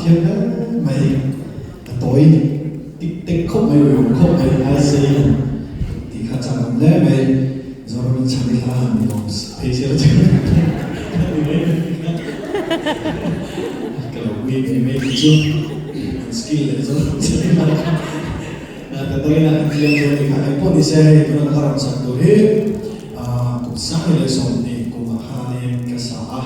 thiam hle mai, a tawi tik tek khawp mai, uiawm khawp mai, ai sei han tih kha chak awm hle mai, Zoramin chhan i hla han ni awm phei se la chu ka ni mai ka lo ui ve mai tih chu an skill leh Zoram chhan i hla kha ka takin a han thiam chu a ni kha. Engpawh ni se hei tuna ka hla rawn sak tur hi kum sang leh 20 kumah khanin ka sa a.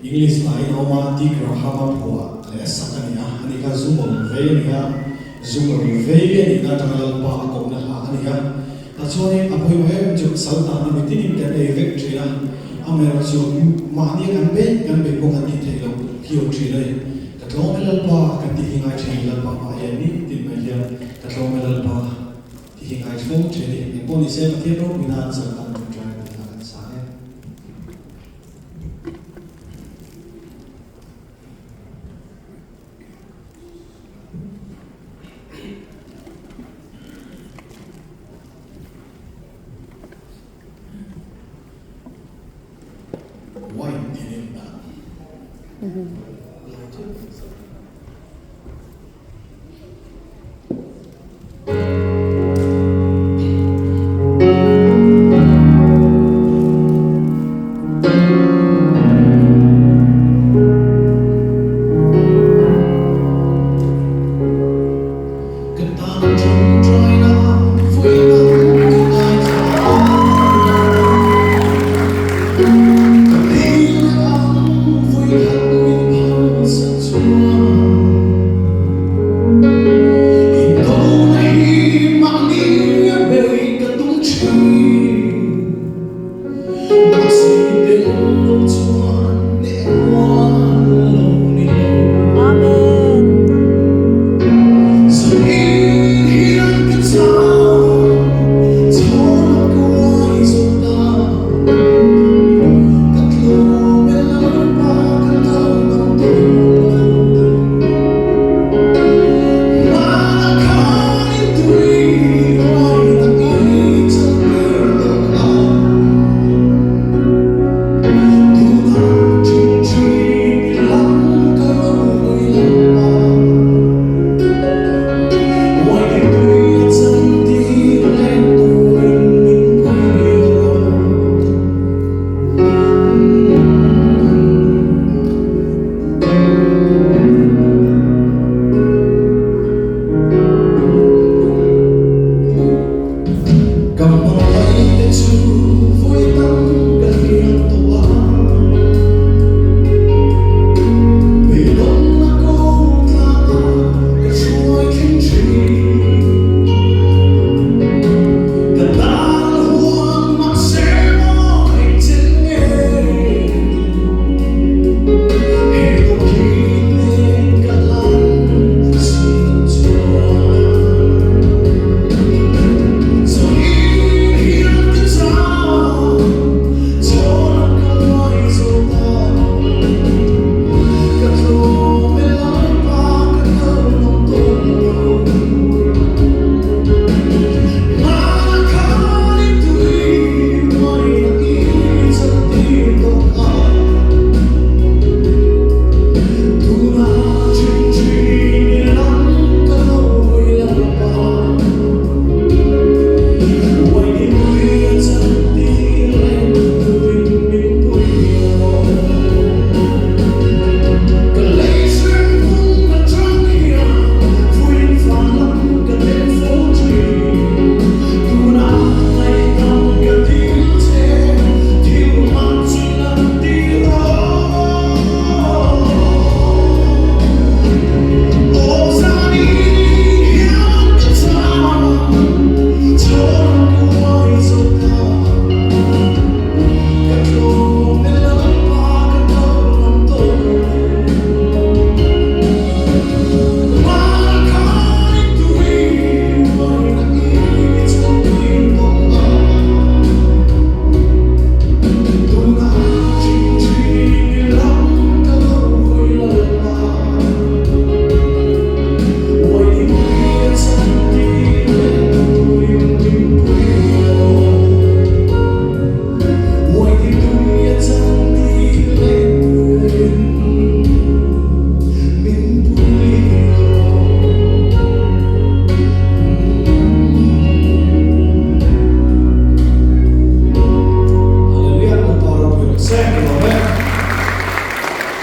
English hlain a awm a, Dick Graham-a phuah leh a sak a ni a, ani kha zu rawn vei a ni a, zu rawn vei a nihna atanga Lalpa a kohna hla a ni a. Tachuanin a pawimawh em chu saltana mitinin kan ei vek thin a, amaherawhchu mahnia kan beih kan beih pawh kan tih theih loh hi awm thin a ni. Ka tlawm e Lalpa kan tih hi ngai thin Lalpa hmaah hian nitin mai hian ka tlawm e Lalpa tih hi ngai fo thin a ni. Engpawh nise Pathian ropuina an saltan tawngtai tih hla kan sa e. Wine tih in dah.